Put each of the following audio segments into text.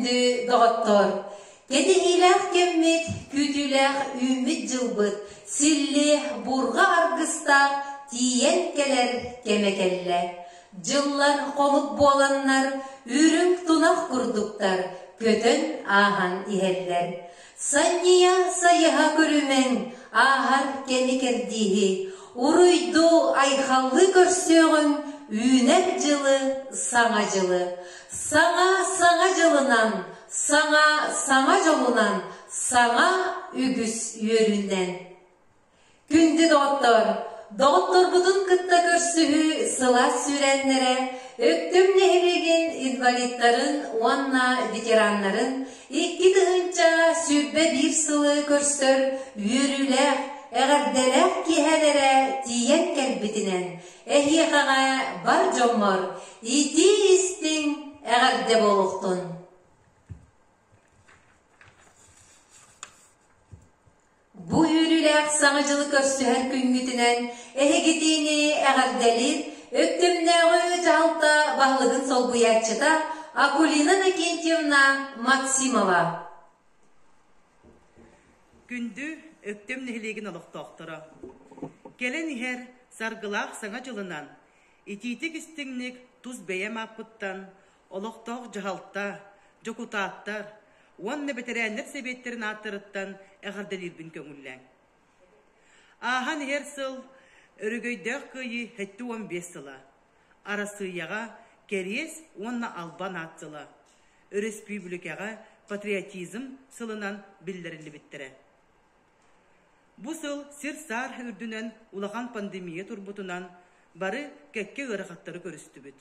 Күндү доҕоттоор! Кэтэһиилээх кэммит, күүтүүлээх үүммүт дьылбыт силлиэ буурҕа аргыстаах тиийэн кэлэр кэмэ кэллэ. Дьыллар хонук буоланнар, үрүҥ тунах курдуктар көтөн ааһан иһэллэр. Санньыйа сайыһа көрүмэҥ, ааһар кэми кэрдииһи, уруйдуу айхаллыы көрсүөҕүҥ үүнэр дьылы, саҥа дьылы. Саҥа саҥа дьылынан, саҥа саҥа дьолунан, саҥа үгүс үөрүүнэн. Күндү доҕоттоор, доҕотторбутун кытта көрсүһүү сылаас сүүрээннэрэ Өктөм нэһилиэгин инвалидтарын уонна ветераннарын 2021 сылы көрсөр үөрүүлээх, эҕэрдэлээх киэһэлэрэ тиийэн кэлбитинэн эһиэхэҕэ бар дьоммор итии-истиҥ эҕэрдэ буолуохтун! Бу үөрүүлээх Саҥа дьылы көрсүһэр күҥҥүтүнэн эһигитиини эҕэрдэлиир Өктөмнөөҕү дьаһалта баһылыгын солбуйааччыта Акулина Иннокентьевна Максимова. Күндү Өктөм нэһилиэгин олохтоохторо! Кэлэн иһэр саргылаах Саҥа дьылынан итиитик-истиҥник тус бэйэм ааппыттан олохтоох дьаһалта, дьокутааттар уонна бэтэрээннэр сэбиэттэрин ааттарыттан эҕэрдэлиирбин көҥүллээҥ. Ааһан иһэр сыл Өрөгөйдөөх Кыайыы 75 сыла, Арассыыйаҕа Кэриэс уонна Албан аат сыла, өрөспүүбүлүкэҕэ Патриотизм сылынан биллэриллибиттэрэ. Бу сыл сир-саар үрдүнэн улахан пандемия турбутунан бары кэккэ ыарахаттары көрүстүбүт.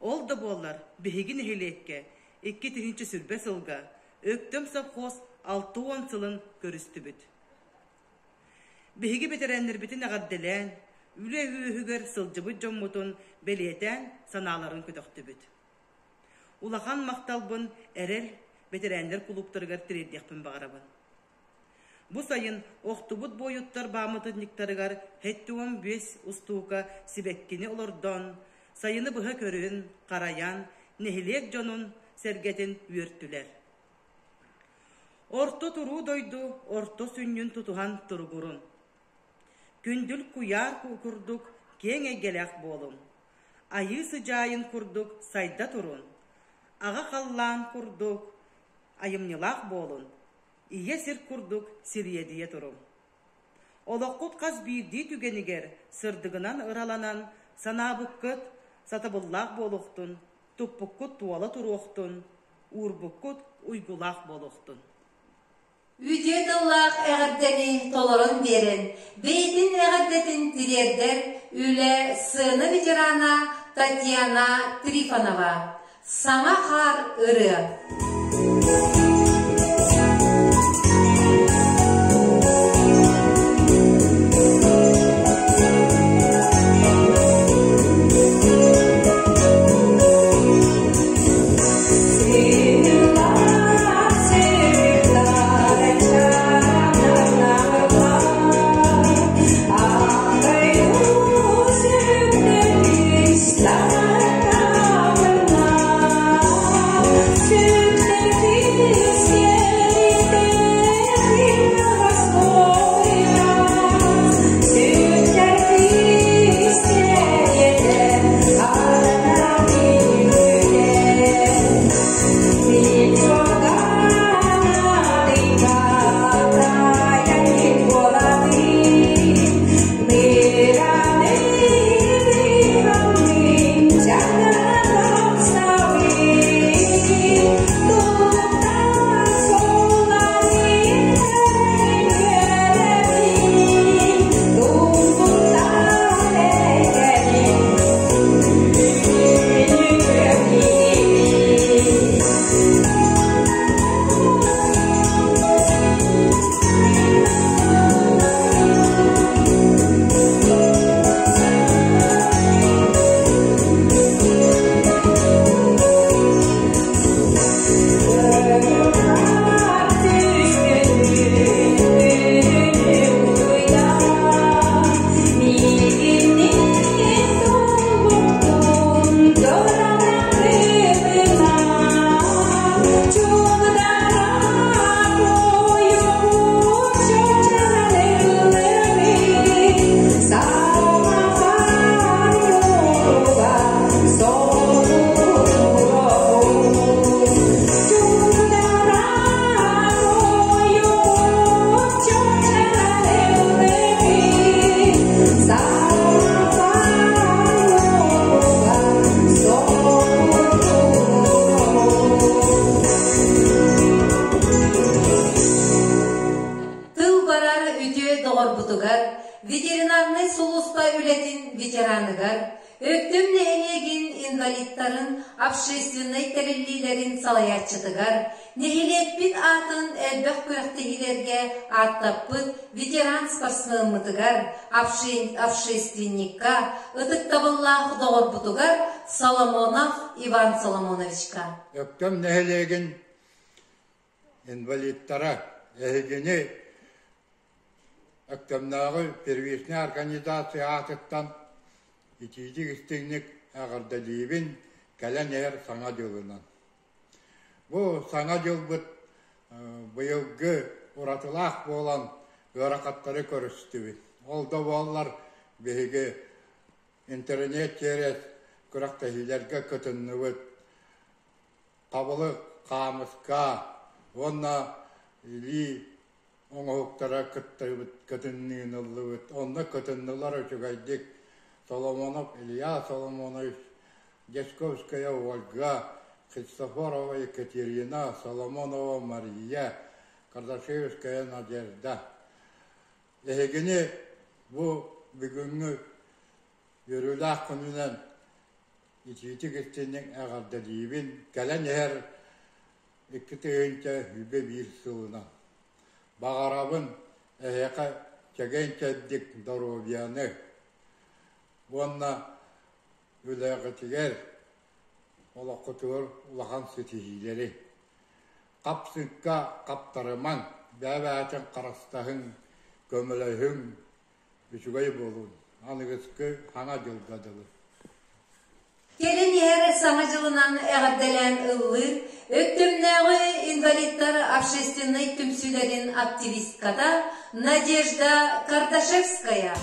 Ол да буоллар, биһиги нэһилиэккэ 2020 сылга Өктөм совхоз 60 сылын көрүстүбүт. Биһиги бэтэрээннэрбитин эҕэрдэлээн, үлэ үөһүгэр сылдьыбыт дьоммутун бэлиэтээн санааларын көтөхтүбүт. Улахан махталбын Эрэл бэтэрээннэр кулууптарыгар тириэрдиэхпин баҕарабын. Бу сайын охтубут буойуттар бааматынньыктарыгар 75 устуука сибэккини олордон, сайыны быһа көрөн, харайан, нэһилиэк дьонун сэргэтин үөртүлэр. Орто туруу дойду орто сүнньүн тутуһан туругурун. Күндүл куйаар курдук киэҥ эйгэлээх буолуҥ. Айыы сыдьаайын курдук сайда турун. Аҕа халлаан курдук айымньылаах буолун. Ийэ сир курдук сириэдийэ туруҥ. Олоххут хас биирдии түгэнигэр сырдыгынан ыраланан, санаабыккыт сатабыллаах буолуохтун, туппуккут туола туруохтун, уурбуккут уйгулаах буолуохтун. Үтүө тыллаах эҕэрдэни толорон биэрэн, бэйэтин эҕэрдэтин тириэрдэр үлэ сцена ветерана Татьяна Трифонова. Саҥа хаар ырыа. инвалидтарын общественнай тэриллиилэрин салайааччытыгар, нэһилиэкпит аатын элбэх күрэхтэһиилэргэ ааттаппыт ветеран спортсмеммытыгар, общественникка, ытыктабыллаах доҕорбутугар Соломонов Иван Соломоновичка. Өктөм нэһилиэгин инвалидтара эһигини Өктөмнөөҕү первичнай организация аатыттан итиитик-истиҥник эҕэрдэлиибин кэлэн иһэр Саҥа дьылынан. Бу Саҥа дьылбыт быйылгы уратылаах буолан ыарахаттары көрүстүбүт. Ол да буоллар биһиги интэриниэт через күрэхтэһиилэргэ кытынныбыт. Хабылык, хаамыска уонна илии оҥоһуктара кыттыбыт кытынныыныллыбыт. Онно кытыннылар үчүгэйдик Соломонов Илья Соломонович, Дьячковская Ольга, Христофорова Екатерина, Соломонова Мария, Кардашевская Надежда. Эһигини бу бүгүҥҥү үөрүүлээх күнүнэн итиитик истиҥник эҕэрдэлиибин. Кэлэн иһэр 2021 сылынан. Баҕарабын эһиэхэ чэгиэн-чэбдик доруобуйаны уонна үлэҕитигэр, олоххутугар улахан ситиһиилэри. Хапсыкка хаптарымаҥ, бэйэ-бэйэтин харыстаһыҥ, көмөлөһүҥ, үчүгэй буолун. Аныгыскы Саҥа дьылга дылы. Кэлин иһэр Саҥа дьылынан эҕэрдэлээн ыллыыр Өктөмнөөҕү инвалидтар общественнай түмсүүлэрин активистката Надежда Кардашевская.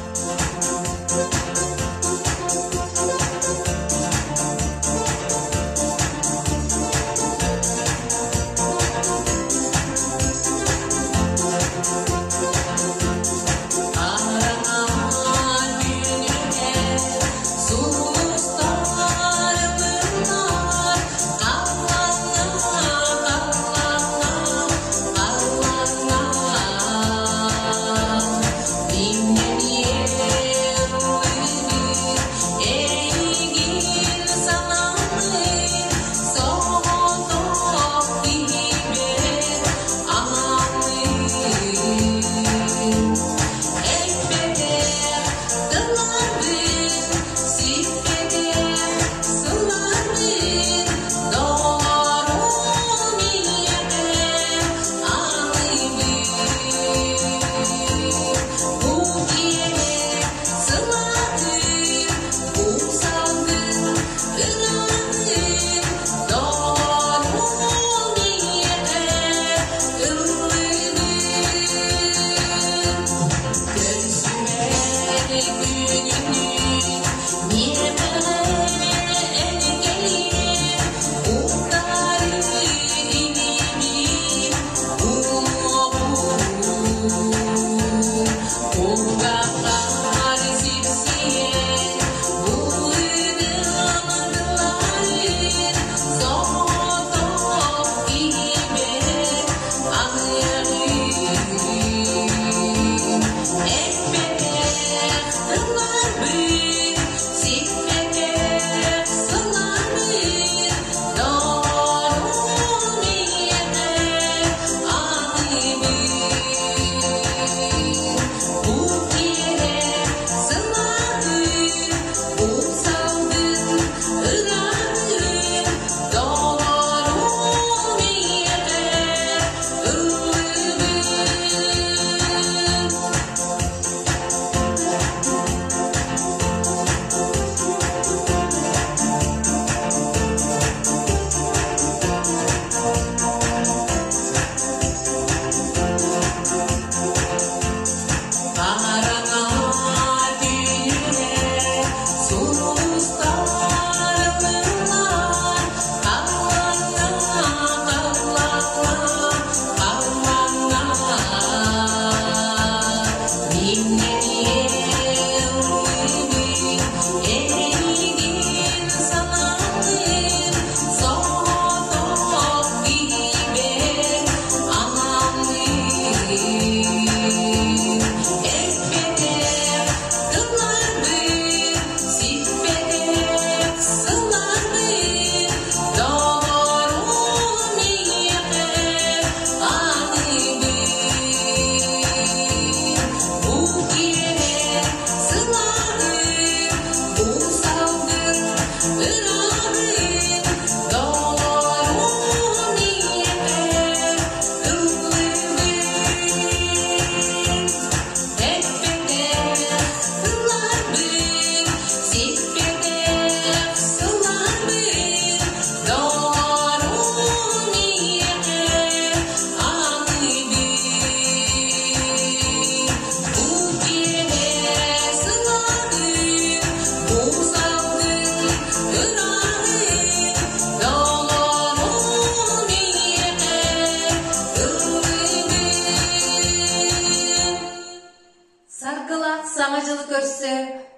көрсө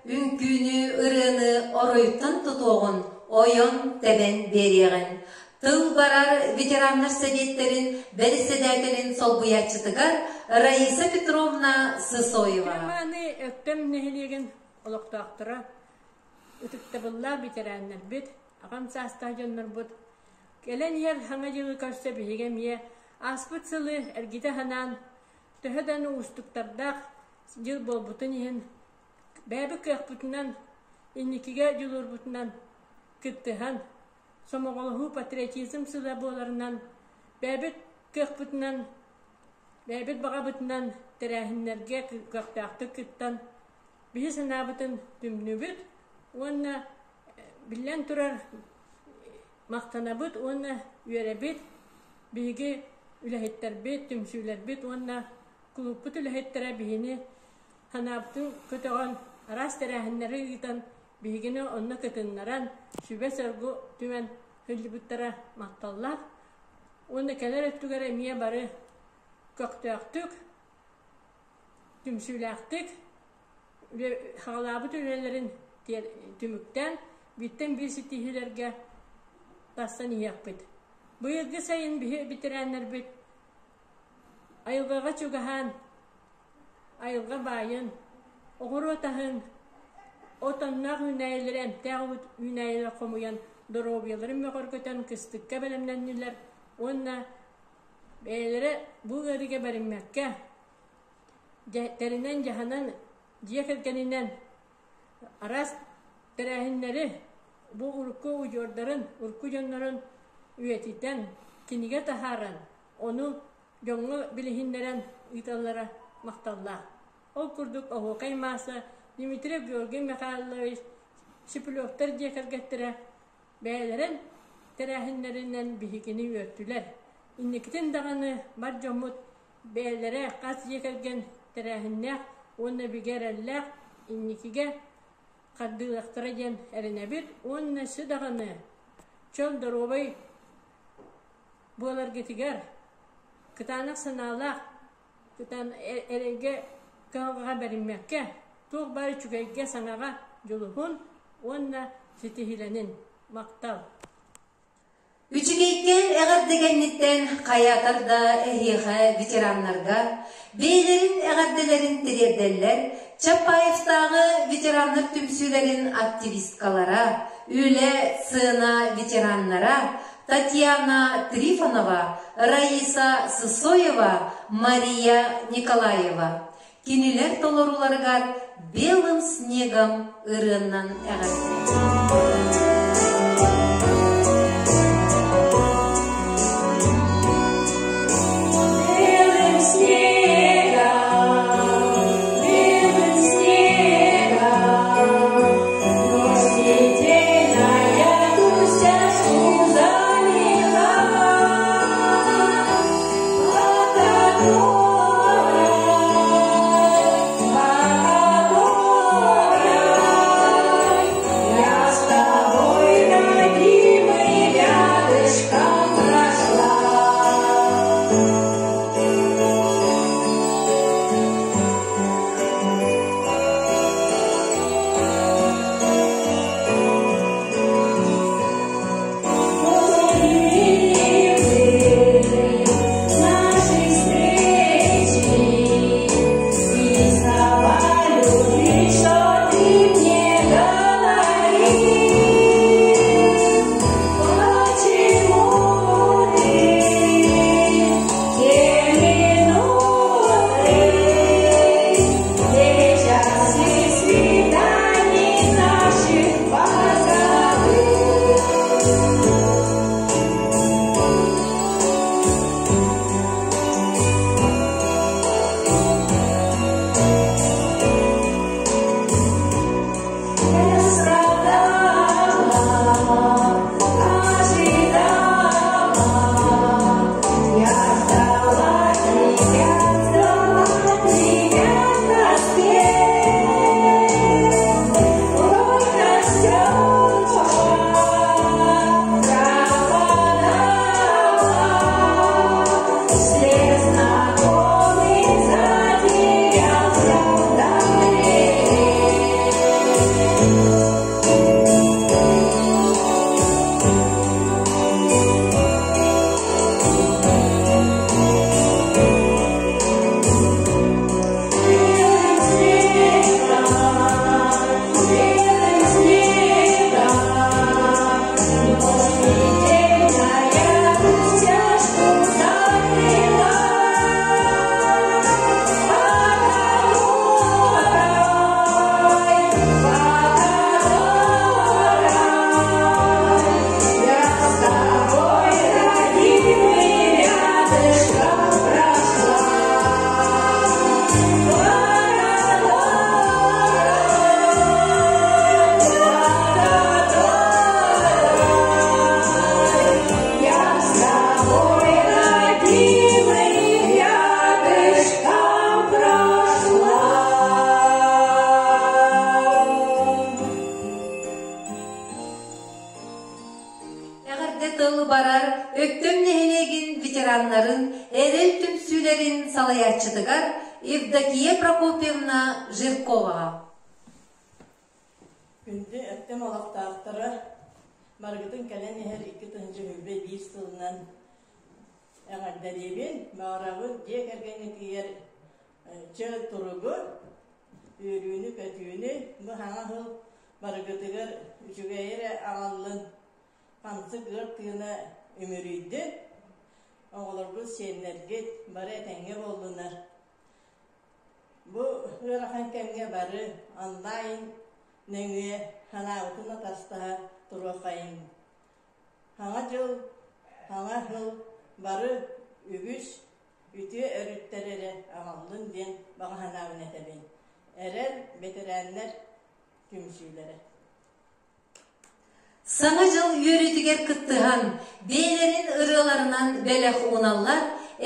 үҥкүүнү, ырыаны оройуттан тутуоҕун, ойон-тэбэн биэриэҕин. Тыл барар ветераннар сэбиэттэрин бэрэссэдээтэлин солбуйааччытыгар Раиса Петровна Сысоева. Романы Өктөм нэһилиэгин олохтоохторо, ытыктабыллаах ветераннарбыт, аҕам саастаах дьоннорбут кэлэн иһэр Саҥа дьылы көрсө биһиги эмиэ ааспыт сылы эргитэ санаан, төһө да уустуктардаах дьыл буолбутун иһин, бэйэбит кыахпытынан, инникигэ дьулуурбутунан кыттыһан, сомоҕолоһуу патриотизм сыла буоларынан, бэйэбит кыахпытынан, бэйэбит баҕабытынан тэрээһиннэргэ көхтөөхтүк кыттан, биһи санаабытын түмнүбүт уонна биллэн турар махтанабыт уонна үөрэбит. Биһиги үлэһиттэрбит, түмсүүлэрбит уонна кулууппут үлэһиттэрэ биһини санаабытын көтөҕөн, араас тэрээһиннэри ыытан, биһигини онно кытыннаран, сүбэ-соргу түмэн сылдьыбыттара махталлаах. Уонна кэлэр өттүгэр эмиэ бары көхтөөхтүк, түмсүүлээхтик саҕалаабыт үлэлэрин түмүктээн, бииртэн биир ситиһиилэргэ тахсан иһиэхпит. Быйылгы сайын биһи бэтэрээннэрбит айылҕаҕа чугаһаан, айылҕа баайын, оҕуруот аһын, отонноох үүнээйилэри, эмтээх үүнээйилэри хомуйан доруобуйаларын бөҕөргөтөн кыстыкка бэлэмнэннилэр уонна бэйэлэрэ бу ыарыыга бэриммэккэ тэринэн дьаһанан дьиэ кэргэнинэн араас тэрээһиннэри бу урукку удьуордарын, урукку дьоннорун үйэтитэн, кинигэ таһааран, ону дьоҥҥо билиһиннэрэн ыыталлара махталлаах. Ол курдук Оһуокай Мааса, Дмитрий Георгий Михайлович Шепелевтар дьиэ кэргэттэрэ бэйэлэрин тэрээһиннэринэн биһигини үөртүлэр. Инникитин даҕаны бар дьоммут бэйэлэрэ хас дьиэ кэргэн тэрээһиннээх уонна бигэ эрэллээх инникигэ хардыылыахтара диэн эрэнэбит уонна өссө даҕаны чөл доруобай буоларгытыгар кытаанах санаалаах кытаан эрэйгэ кыһалҕаҕа бэриммэккэ туох баар үчүгэйгэ саҥаҕа дьулуһун уонна ситиһиилэнин махтал. Үчүгэйкээн эҕэрдэ кэнниттэн хайаатар да эһиэхэ ветераннарга бэйэлэрин эҕэрдэлэрин тириэрдэллэр Чапаевтааҕы ветераннар түмсүүлэрин активисткалара, үлэ, сцена ветераннара Татьяна Трифонова, Раиса Сысоева, Мария Николаева. Кинилэр толорууларыгар «Белым снегом» ырыаннан эҕэрдэ. Белым снегом, белым снегом, Ночь недельная тусяшку замела, По которой, по которой я с тобой. барар Өктөм нэһилиэгин ветераннарын Эрэл түмсүүлэрин салайааччытыгар Евдокия Прокопьевна Жирковаҕа. Күндү Өктөм олохтоохторо, барыгытын кэлэн иһэр 2021 сылынан эҕэрдэлиибин, баҕарабын дьиэ кэргэҥҥитигэр чөл туругу, үөрүүнү-көтүүнү, бу саҥа сыл барыгытыгар үчүгэйи эрэ аҕаллын, хамсык ыар тыына үмүрүйдүн, оҕолоргут, сиэннэргит бары этэҥҥэ буоллунар. Бу ыарахан кэмҥэ бары онлайн нөҥүө санаабытын атастаһа туруоххайыҥ. Саҥа дьыл, саҥа сыл бары үгүс үтүө өрүттэри эрэ аҕаллын диэн баҕа санаабын этэбин. Эрэл бэтэрээннэр түмсүүлэрэ. Саҥа дьыл үөрүүтүгэр кыттыһан, бэйэлэрин ырыаларынан бэлэх ууналлар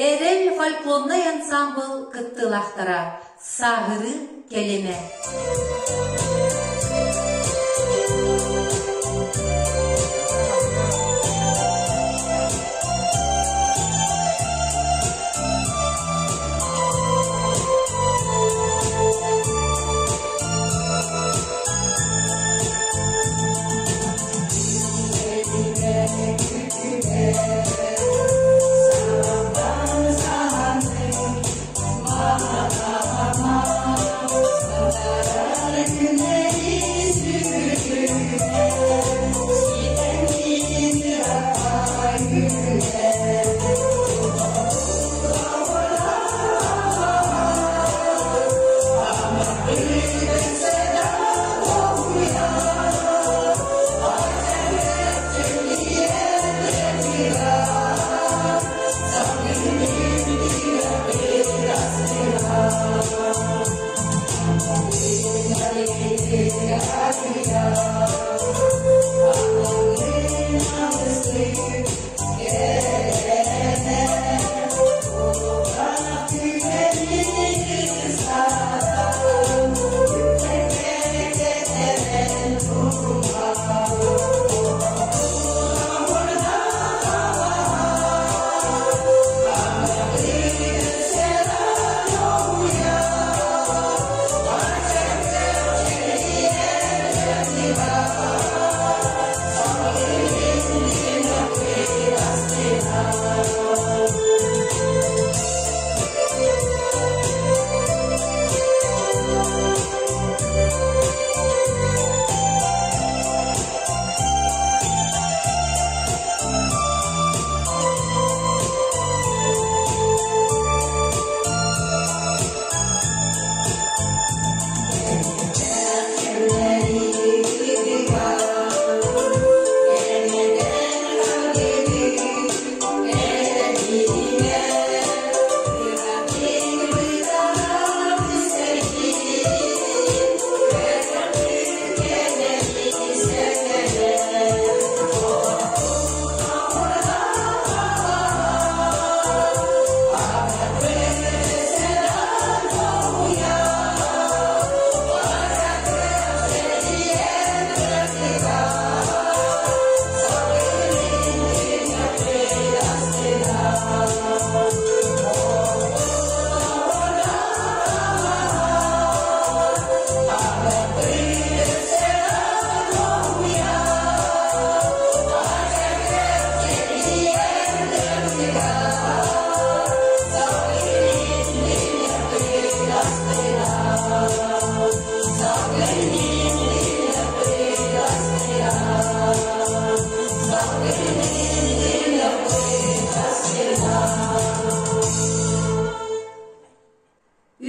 Эрэл фольклорнай ансаамбыл кыттыылаахтара Сааһырыы кэлимэ.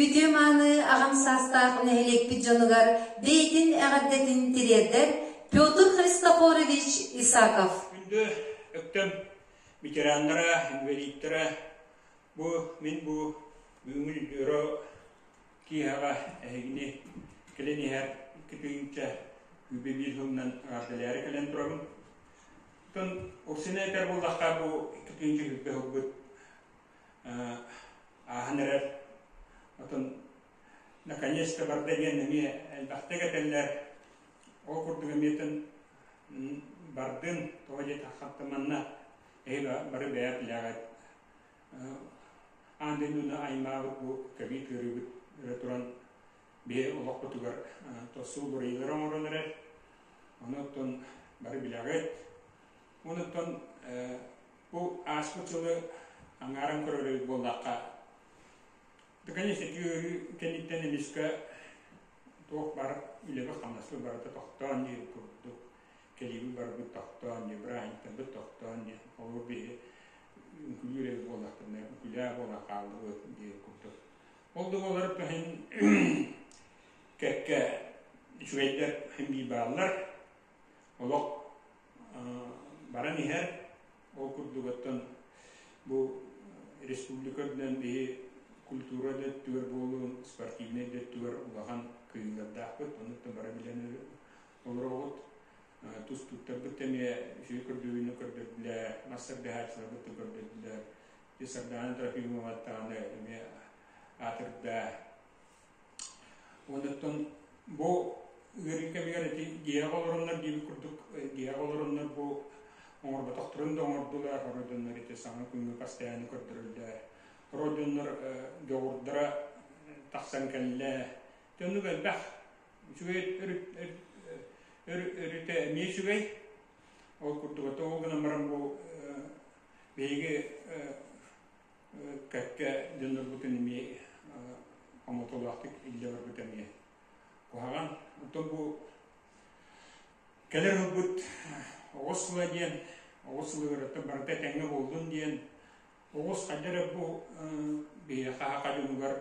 Үтүө-мааны аҕам саастаах нэһилиэкпит дьонугар бэйэтин эҕэрдэтин тириэрдэр Петр Христофорович Исаков. Күндү Өктөм ветераннара, инвалидтара, бу мин бу бүгүҥҥү дьоро киэһэҕэ эһигини кэлэн иһэр 2021 сылынан эҕэрдэлээри кэлэн турабын. Оттон Оксина этэр буоллахха бу 2021 сылбыт ааһан эрэр. Оттон наконец-то барда диэн эмиэ элбэхтик этэллэр. Ол курдук эмиэтин бардын, тоҕо диэтэххэ манна. Эһи бары бэйэ билэҕит. Аан дойдуну аймаабыт бу ковид ыарыыбыт өрө туран биһи олохпутугар тосуу бурайыылары оҥорон эрэр. Онон бары билэҕит. Онон бу ааспыт сылы аҥааран көрөр эбит буоллахха, да, конечно, ити ыарыы кэнниттэн эмискэ туох бар үлэбит-хамнаспыт барыта тохтоон диир курдук, кэлиибит барбыт тохтоон диир, бырааһынньыктарбыт тохтоон диир, холобур биһи үҥкүүлүүр эбит буоллахпытына, үҥкүүлээх буолан хааллыбыт диир курдук. Ол да буолар иһин кэккэ үчүгэйдэр иһин биир бааллар. Олох баран иһэр. Ол курдук оттон бу республика үрдүнэн биһи культура да өттүгэр буолуун, спортивнай да өттүгэр улахан кыайыылардаахпыт. Оннуттан бары билэн олороҕут. Тустууктарбыт эмиэ үчүгэй көрдөрүүнү көрдөрдүлэр, мастер-быһааччыларбыт да көрдөрдүлэр. Сардаана Трофимова даҕаны эмиэ аатырда. Оннуттан бу ыарыы кэмигэр ити дьиэҕэ олороннор диэбит курдук дьиэҕэ олороннор бу оҥорботохторун да оҥордулар, оройдоннор ити саҥа күҥҥэ постоянно көрдөрөллөр. Оройдоннор дьоҕурдара тахсан кэллэ. Оннук элбэх үчүгэй өрүтэ эмиэ үчүгэй. Ол курдук ол гынан баран бу биһиги кэккэ дьоннорбутун эмиэ хомотолоохтук илдьэ барбыт эмиэ куһаҕан. Оттон бу кэлэр ылбыт оҕус сыла диэн, оҕус сылыгар оттон барыта этэҥҥэ буоллун диэн, оҕус хайда эрэ бу биһиэхэ саха дьонугар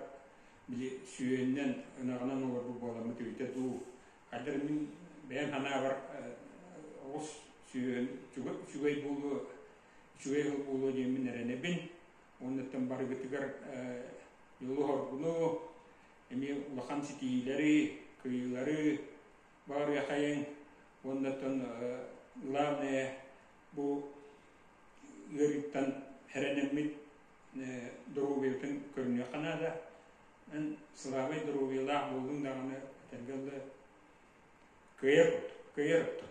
били сүөһүнэн, ынаҕынан олорбут буоламмыт эбитэ дуу. Хайда эрэ мин бэйэм санаабар оҕус сүөһүн үчүгэй буолуо, үчүгэй ыал буолуо диэммин эрэнэбин. Уоннаттан барыгытыгар дьолу-соргуну, эмиэ улахан ситиһиилэри, кыайыылары баҕарыахайыҥ. Уоннаттан главное бу ыарыыттан эрэнэммит доруобуйатын көрүнүөххэ наада. Эн слабай доруобуйалаах буоллуҥ даҕаны этэргэ дылы кыайар кыайар оттон.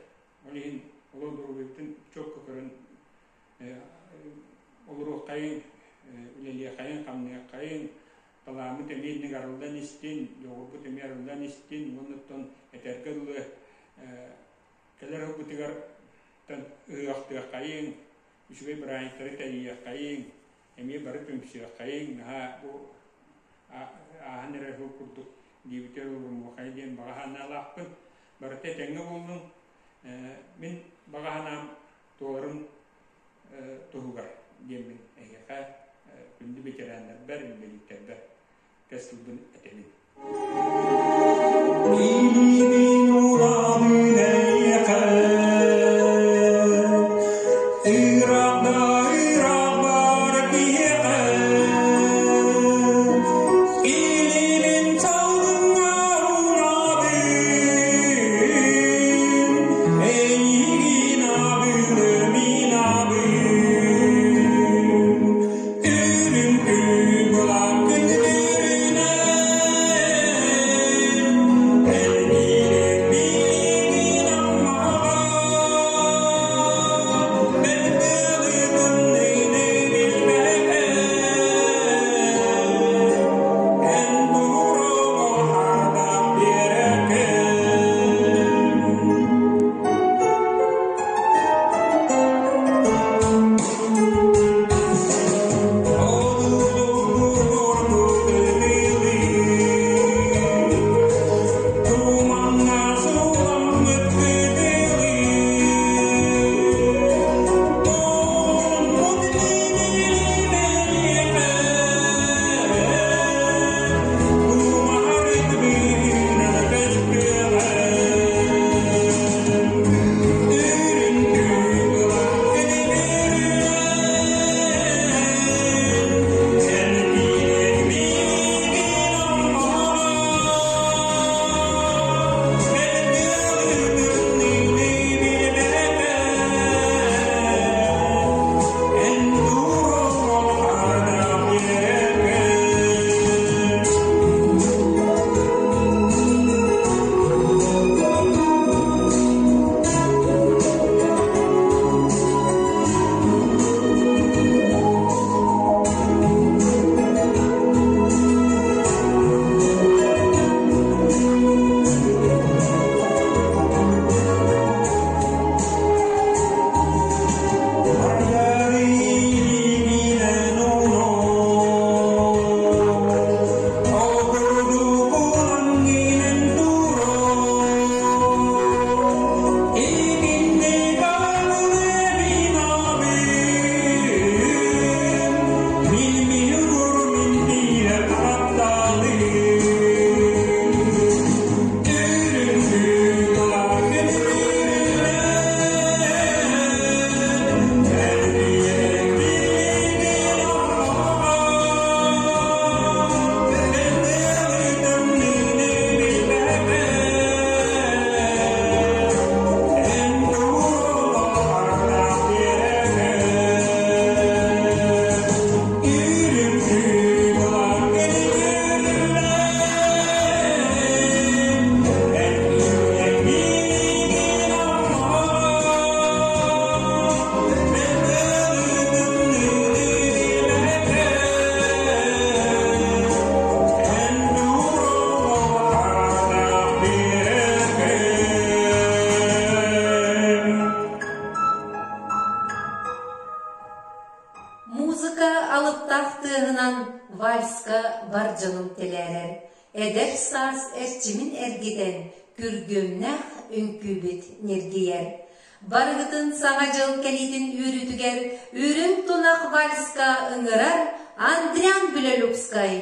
Ол иһин олох доруобуйабытын чуокка көрөн олоруоххайыҥ, үлэлиэххэйиҥ, хамныаххайыҥ, талааммыт эмиэ инник арыллан истин, дьоҕурбут эмиэ арыллан истин уонна оттон этэргэ дылы кэлэр ылбытыгар ыһыахтыаххайыҥ, үчүгэй бырааһынньыктары тэрийиэххэйиҥ, эмиэ бары түмсүөххэйиҥ, наһаа бу ааһан эрэр сыл курдук диэбитэ олорумуоххайа диэн баҕа санаалаахпын. Барыта этэҥҥэ буоллун. Мин баҕа санаам туоларын туһугар диэммин эһиэхэ күндү ветераннарбар, инбэлииттэрбэр кэс тылбын этэбин. Илиибин уурабын эйиэхэ, ыраах да ыраах бар киһиэхэ, илиибин салгыҥҥа уунабын, эйигин абыным абын, үрүҥ күн былаан күндүрүнэн. Музыка алыптаах тыаһынан вальска бар дьонум тэлээрэр, эдэр саас эрчимин эргитэн, күргүөмнээх үҥкүүбүт ньиргийэр. Барыгытын Саҥа дьыл кэлиитин үөрүүтүгэр үрүҥ тунах вальска ыҥырар Андриан Бүлэлюбскай.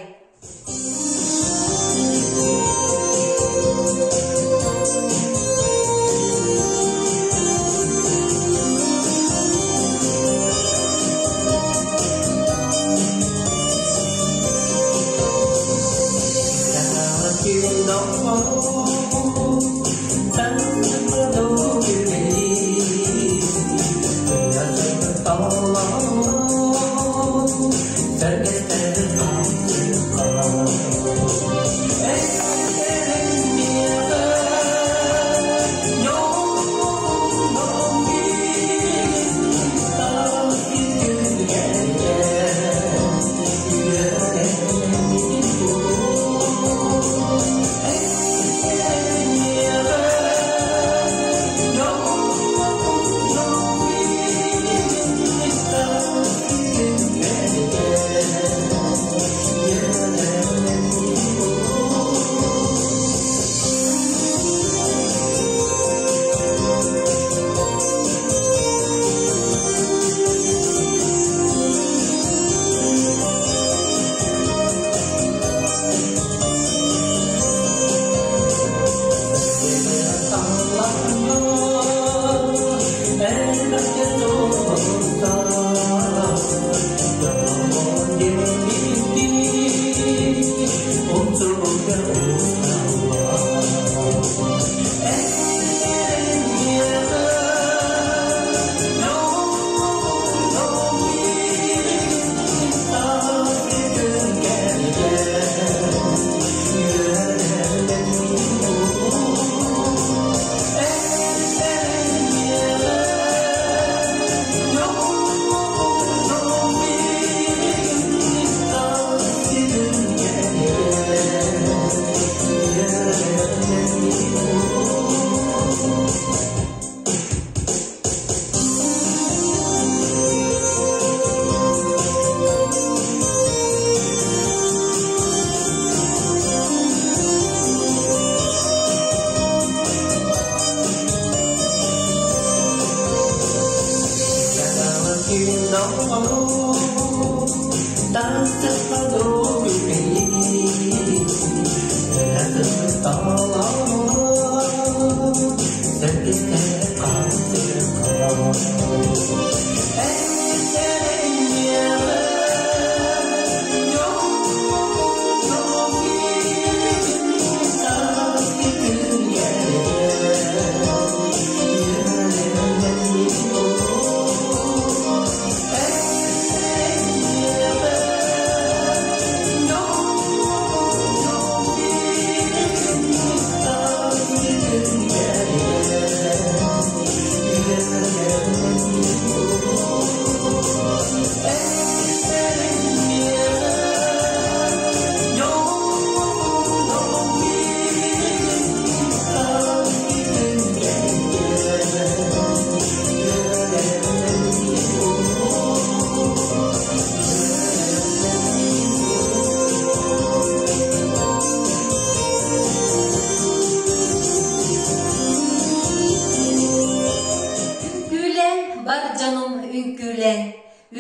Үҥкүүлэн, бар дьонум үҥкүүлэн,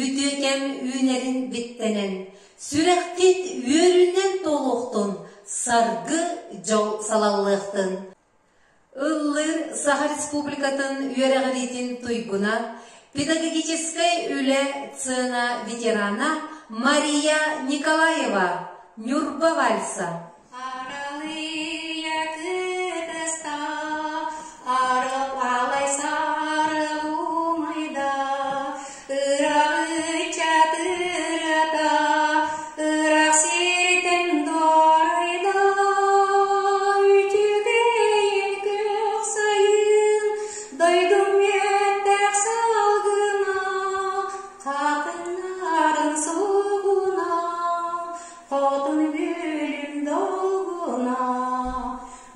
үтүөкэм үүнэрин биттэнэн, сүрэххит үөрүүнэн туолуохтун, саргы дьол салаллыахтын. Ыллыыр Саха Республикатын үөрэҕириитин туйгуна, педагогическай үлэ сцена ветерана Мария Николаева, Ньурба вальса. Аралыйа кытыста, арыл алай сарылумайда, ыраҕыча тырата, ыраах сиртэн дорайда, үчүгэйин күөх сайын, дойдум үөттэх салгына, хатыҥнарын сугуна, Хотун бүлүм долгуна,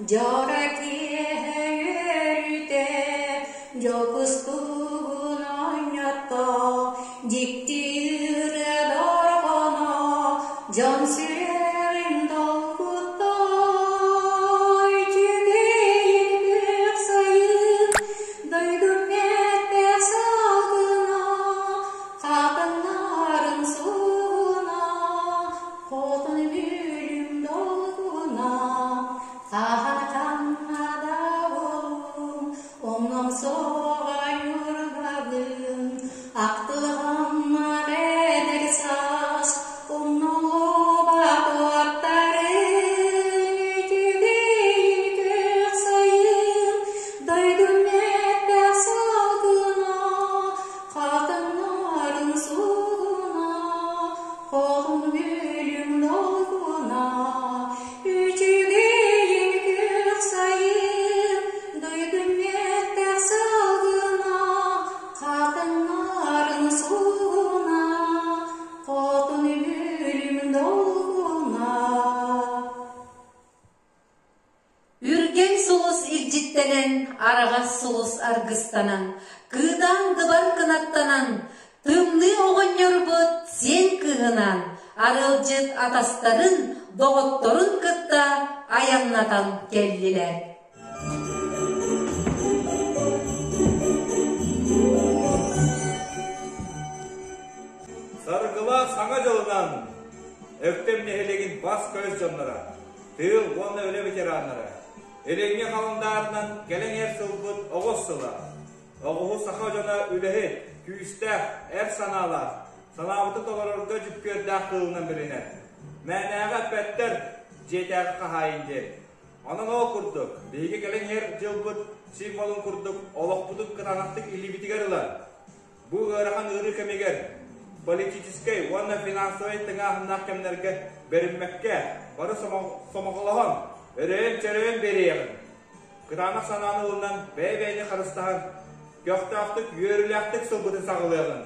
дьоро киэһэ үөрүүтэ, дьокустугун оонньотто, дьикти Дьон сүрэҕин долгутта, үчүгэйин күөх сайын, дойдум эппэх салгына, хатыҥнарын суугуна, хотун бүлүм долгуна, хаһан ханна да буоллун, Онон суоҕа юргабын, ахтылҕаннаах эдэр саас, умнуллубат уоттарын, үчүгэйин күөх сайын, дойдум эппэх салгына, хатыҥнарын суугуна, хоһун бүлүм долгуна, үчүгэйин күөх сайын, дойдум эттээх салгына, хатыҥнарын суугуна, хотун бүлүм долгуна. Үргэл сулус илдьиттэнэн, араҕас сулус аргыстанан, кыыдаан дыбар кынаттанан, тымныы оҕонньорбут сиэн кыыһынан, арыалдьыт атастарын, доҕотторун кытта айаннатан кэллилэр. Саргылаах Саҥа дьылынан Өктөм нэһилиэгин бас-көс дьонноро, тыыл уонна үлэ ветераннара, Илиҥҥи халандаарынан кэлэн иһэр сылбыт оҕус сыла. Оҕуһу саха дьоно үлэһит, күүстээх, эр санаалаах, санаабытын толорорго дьүккүөрдээх кыылынан билинэр. Мээнээҕи эппэттэр, дьиэтээҕи хаһаайын диэн. Онон ол курдук, биһиги кэлэн иһэр дьылбыт символун курдук олохпутун кытаанахтык илиибитигэр ылан, Бу ыарахан ыарыы кэмигэр политическай уонна финансовай тыҥааһыннаах кэмнэргэ бэриммэккэ, бары сомоҕолоһон, өрөйөн-чөрөйөн биэриэҕиҥ. Кытаанах санааны ылынан, бэйэ-бэйэни харыстаһан, көхтөөхтүк, үөрүүлээхтик сылбытын саҕалыаҕыҥ.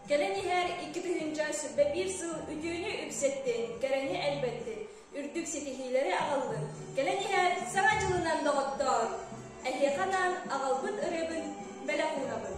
Кэлэн иһэр 2021 сыл үтүөнү үксэттин, кэрэни элбэттин, үрдүк ситиһиилэри аҕаллын. Кэлэн иһэр Саҥа дьылынан доҕоттоор! Эһиэхэ анаан аҕалбыт ырыабын бэлэх уунабын.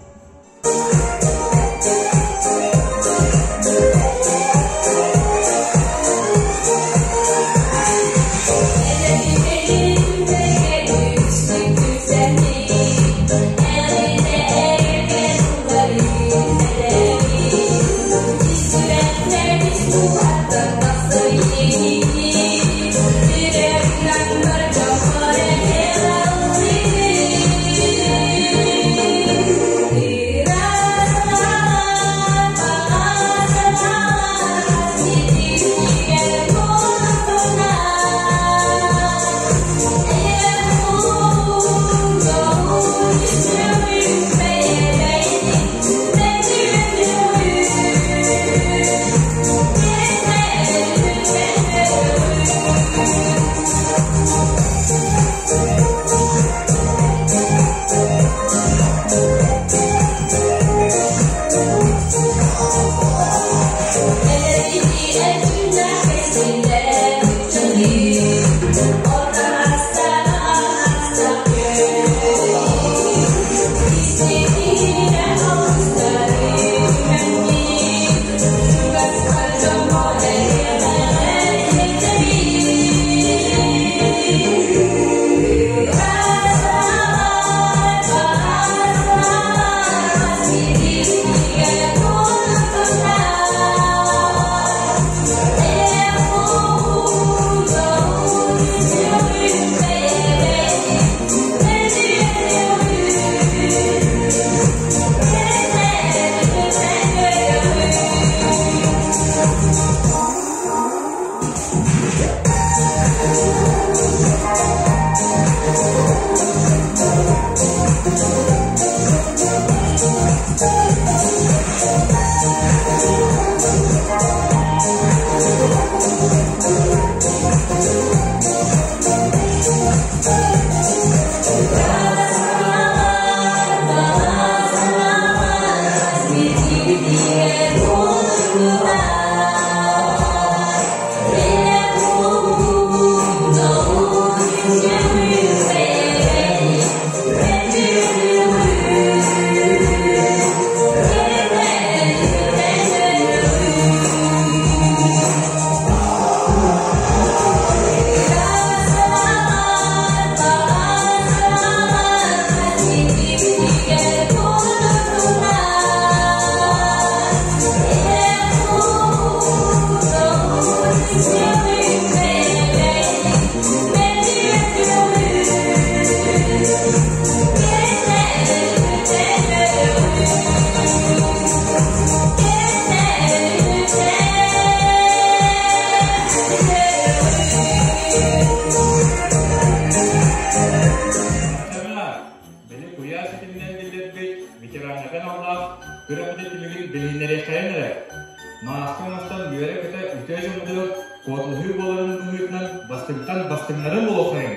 Мааска оҥостон үөрэ-көтө үтүө дьоммутугар куоталаһыы буоларын быһыытынан бастыҥтан бастыҥнарын булуоххайыҥ.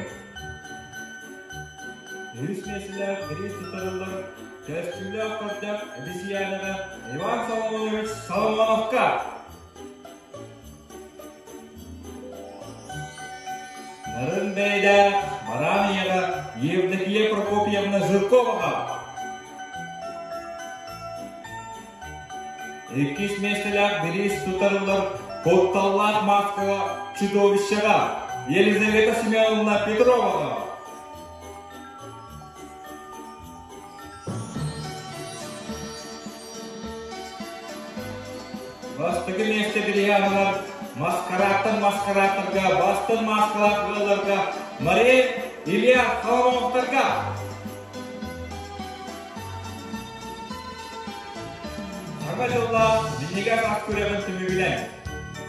Үһүс миэстэлээх бириис туттарыллар көстүүлээх көрдөөх эбисийээнэҕэ Иван Соломонович Соломоновка! Нарын бэйэлээх бараан ийэҕэ Евдокия Прокопьевна Жирковаҕа! Иккис миэстэлээх бириис тутарыллар кутталлаах мааскаҕа чудовищеҕа Елизавета Семеновна Петроваҕа. Бастакы миэстэ бириһээннэр маскарааттан маскарааттарга, бастан мааскалаах ыалларга Мария Илья Соломоновтарга. Саҥа дьыллаах минньигэс ас күрэҕин түмүгүнэн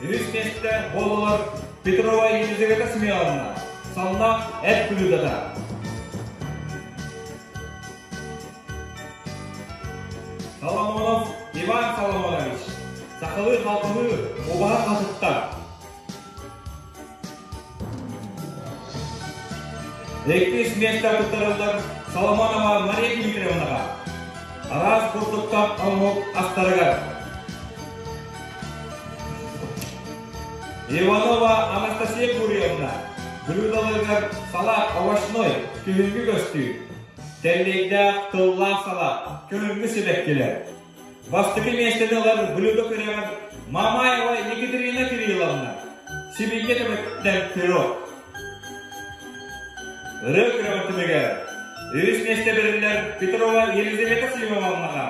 үһүс миэстэ буоллулар Петрова Елизавета Семеновна, Саллаах эт блюдота. Соломонов Иван Соломонович, сахалыы халбаһыы убаһа хатыттар. Иккис миэстэ туттарыллар Соломонова Мария Дмитриевнаҕа. Араас бурдуктаах оҥоһук астарыгар. Иванова Анастасия Гурьевна блюдоларыгар салат овощной күһүҥҥү көстүү, тэллэйдээх тыллаах салат, күһүҥҥү сибэккилэр. Бастакы миэстэни ылар блюдо күрэҕэр Мамаева Екатерина Кирилловна, сибиинньэ төбөтүттэн пирог. Ырыа күрэҕин түмүгэр үһүс миэстэ бэриллэр Петрова Елизавета Семеновнаҕа.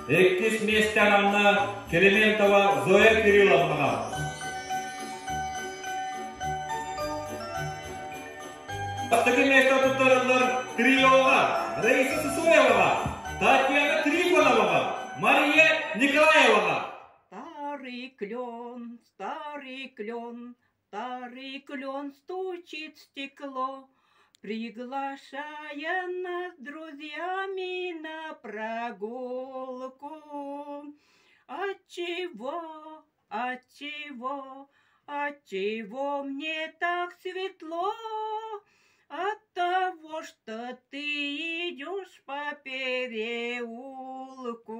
Иккис миэстэ ананна Климентова Зоя Кирилловнаҕа. Бастакы миэстэ туттарыллар триоҕа Раиса Сысоеваҕа, Татьяна Трифоноваҕа, Мария Николаеваҕа. Старый клен, старый клен, старый клен стучит в стекло, приглашая нас друзьями на прогулку. Отчего, Отчего, отчего мне так светло? От того, что ты идешь по переулку.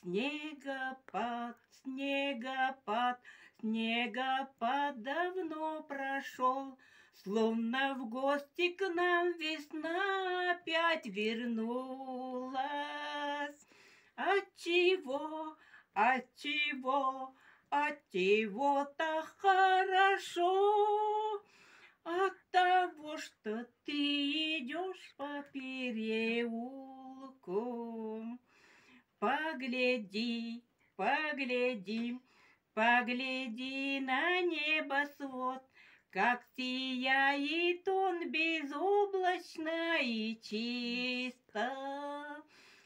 Снегопад, снегопад, снегопад давно прошел, Словно в гости к нам весна опять вернулась. Отчего, отчего, отчего так хорошо? От того, что ты идешь по переулку. Погляди, погляди, погляди на небосвод, Как сияет он безоблачно и чисто.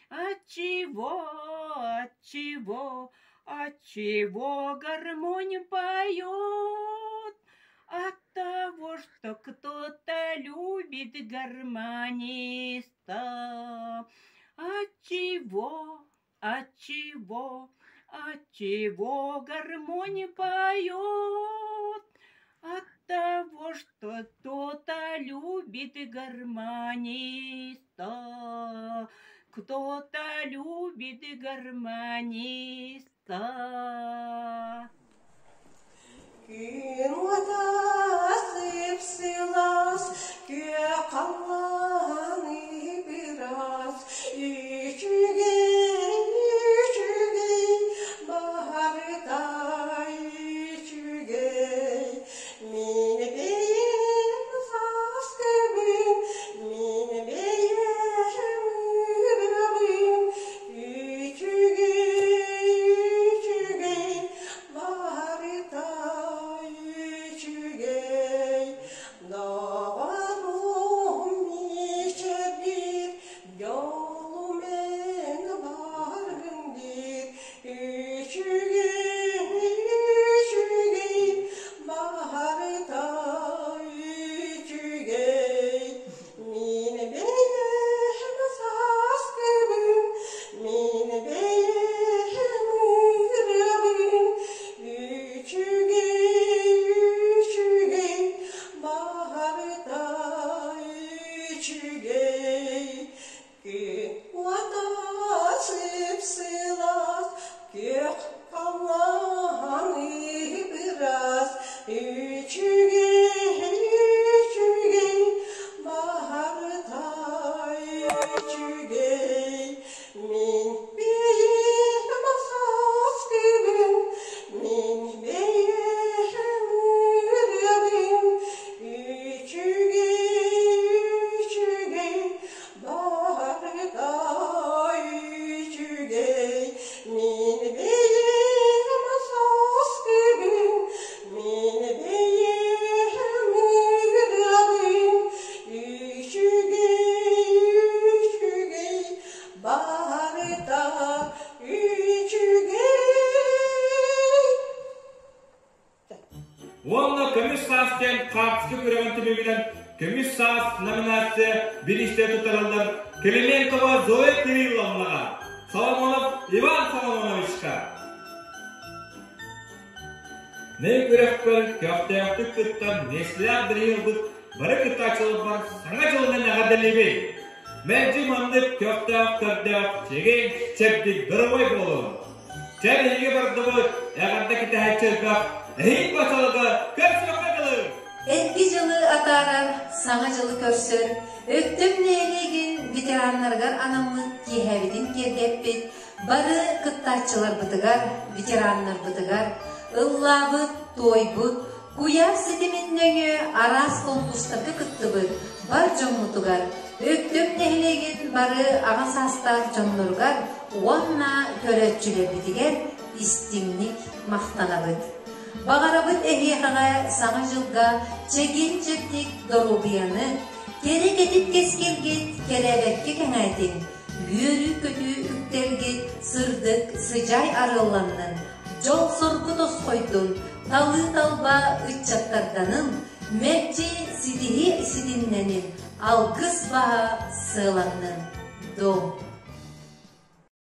Отчего, отчего, отчего гармонь поет? От того, что кто-то любит гармониста. Отчего, отчего, отчего гармонь поет? От того, что кто-то любит гармониста. Кто-то любит гармониста. Күн уота сып-сылаас, күөх халлаан ып-ыраас, үчүгэй, үчүгэй, баһарыта үчүгэй. Мин бэйэм сааскыбын, мин бэйэм ырыабын, үчүгэй, үчүгэй, барыта үчүгэй. Доҕорум. диэн хаартыска күрэҕин түмүгүнэн Көмүс саас номинация бириистэр туттарыллар Клименкова Зоя Кирилловнаҕа, Соломонов Иван Соломоновичка. Мин күрэхпэр көхтөөхтүк кыттан миэстэлээх бирииһи бары кыттааччыларбар Саҥа дьылынан эҕэрдэлиибин! Мэлдьи маннык көхтөөх көрдөөх, чэгиэн, чэбдик, доруобай буолуҥ! Чэ, биһиги бардыбыт, эҕэрдэ кэтэһээччи элбэх, эһиил бачаларга көрсүөххэ дылы! Эрги дьылы атаарар, Саҥа дьылы көрсөр, Өктөм нэһилиэгин ветераннарыгар анаммыт киэһэбитин киэргэппит бары кыттааччыларбытыгар, ветераннарбытыгар ыллаабыт, туойбут, куйаар ситимин нөҥүө араас конкурстарга кыттыбыт бар дьоммутугар, Өктөм нэһилиэгин бары аҕа саастаах дьонноругар уонна көрөөччүлэрбитигэр истиҥник махтанабыт. Баҕарабыт эһиэхэҕэ Саҥа дьылга чэгиэн-чэбдик доруобуйаны, кэрэ кэтит кэскилгит кэрээбэккэ кэҥээтин, үөрүү-көтүү үктэлгит сырдык сыдьаай арыалланнын, дьол-соргу тосхойдун, талыы-талба ыччаттарданын, мэлдьи ситиһии ситимнэнин, алгыс баһа сыаланнын. Дом!